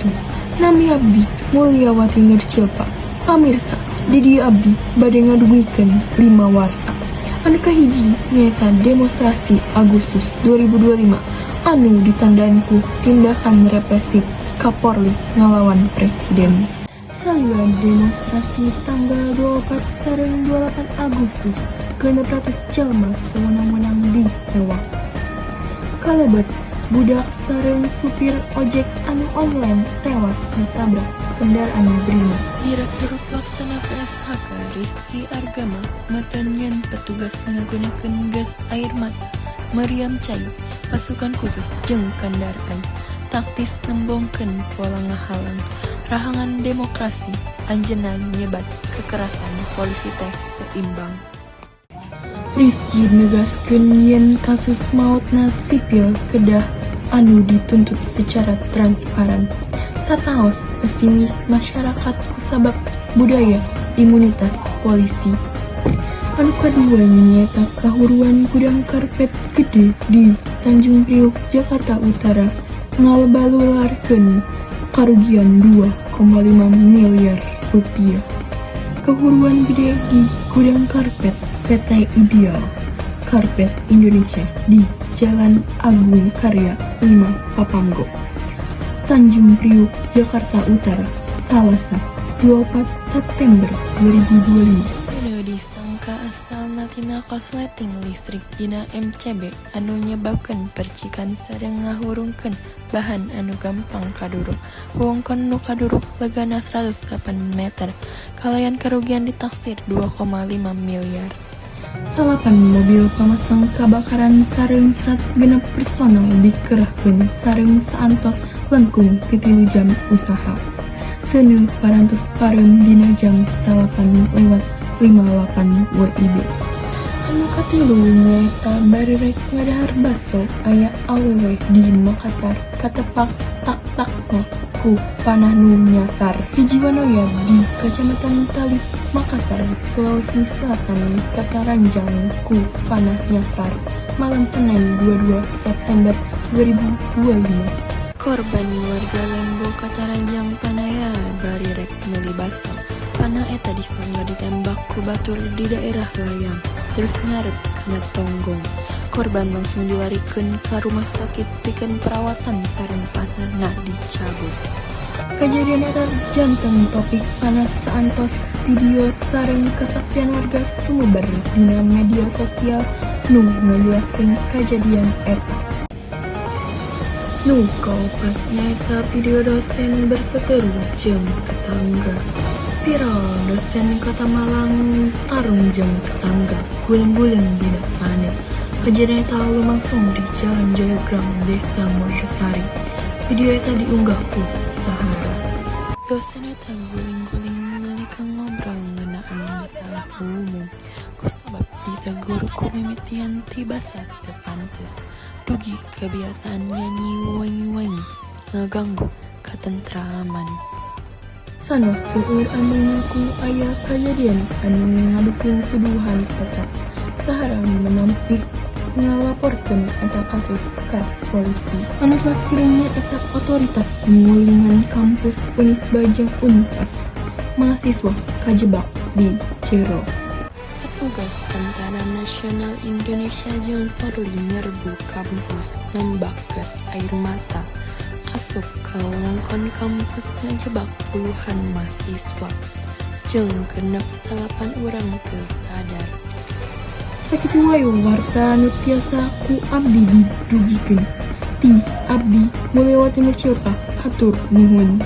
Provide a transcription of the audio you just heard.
Wabarakatuh. Nami abdi Mulyawati Nurcilpa. Pamirsa, di dieu abdi bade ngadugikeun 5 warta. Anu kahiji nyaeta demonstrasi Agustus 2025 anu ditandaan ku tindakan represif Kapolri ngalawan presiden. Salila demonstrasi tanggal 24 sareng 28 Agustus, 600 jalma sewenang-wenang ditewak. Kalebet budak sareng supir ojek anu online tewas ditabrak kendaraan Brimob. Direktur Pelaksana PSHK Rizky Argama meten yen petugas ngagunakeun gas air mata, meriam cai, pasukan khusus jeung kendaraan taktis nembongkeun pola ngahalang rahangan demokrasi. Anjeunna nyebat kekerasan polisi teh seimbang. Rizky negaskeun yen kasus maotna sipil kedah anu dituntut secara transparan. Sataos pesimis masyarakat kusabab budaya imunitas polisi. Anu kadua nyaeta kahuruan gudang karpet gede di Tanjung Priok, Jakarta Utara ngalalubarkeun karugian 2,5 miliar rupiah. Kahuruan gede di gudang karpet PT Ideal Karpet Indonesia di Jalan Agung Karya 5 Papanggo, Tanjung Priok, Jakarta Utara, Salasa 24 September 2025. Seuneu disangka asalna tina kosleting listrik dina MCB anu nyebabkeun percikan sareng ngahurungkeun bahan anu gampang kaduruk. Wewengkon nu kaduruk legana 108 meter kalayan karugian ditaksir 2,5 miliar. Salapan mobil pamasang kabakaran sareng 106 personel dikerahkeun sareng saantos langkung ti 3 jam usaha. Seuneu parantos pareum dina jam 09.58 WIB. Anu katilu nyaeta bari rek ngadahar baso aya awewe di Makassar katepak tak-takna ku panah nu nyasar. Hiji wanoya di Kacamatan Talip, Makassar, Sulawesi Selatan kataranjang ku panah nyasar malam Senin 22 September 2025. Korban warga Lembo kataranjang panah bari rek meuli baso. Panah eta disangka ditembak ku batur di daerah layang, terus nyarep kana tonggong. Korban langsung dilarikeun ka rumah sakit pikeun perawatan sareng panahna dicabut. Kajadian eta janten topik panas saantos video sareng kesaksian warga sumebar dina media sosial nu ngajelaskeun kajadian eta. Nu kaopat nyaeta video dosen berseteru jeung tetangga. Viral dosen Kota Malang tarung jeung tetangga guling-guling dina taneuh. Kajadian eta lumangsung di Jalan Joyogram, Desa Mojosari. Video eta diunggah ku Sahara. Dosen eta guling-guling nalika ngobrol ngeunaan masalah umum. Kusabab ditegur ku mimitian tibasa teu pantes. Dugi kebiasaan nyanyi wangi-wangi ngaganggu katentraman. Sanos seueur anu ngaku aya kajadian anu ngadukung tuduhan eta. Sahara menampik ngalaporkeun eta kasus ka polisi. Anu terakhir nyaeta otoritas ngulingan kampus Unisba jeung Unpas. Mahasiswa kajebak di jero. Petugas Tentara Nasional Indonesia jeung Polri nyerbu kampus nembak gas air mata asup ka wewengkon kampus, ngajebak puluhan mahasiswa jeung 69 urang teu sadar. Sakitu wae warta anu tiasa ku abdi didugikeun. Ti abdi Mulyawati Nurcilpa, hatur nuhun.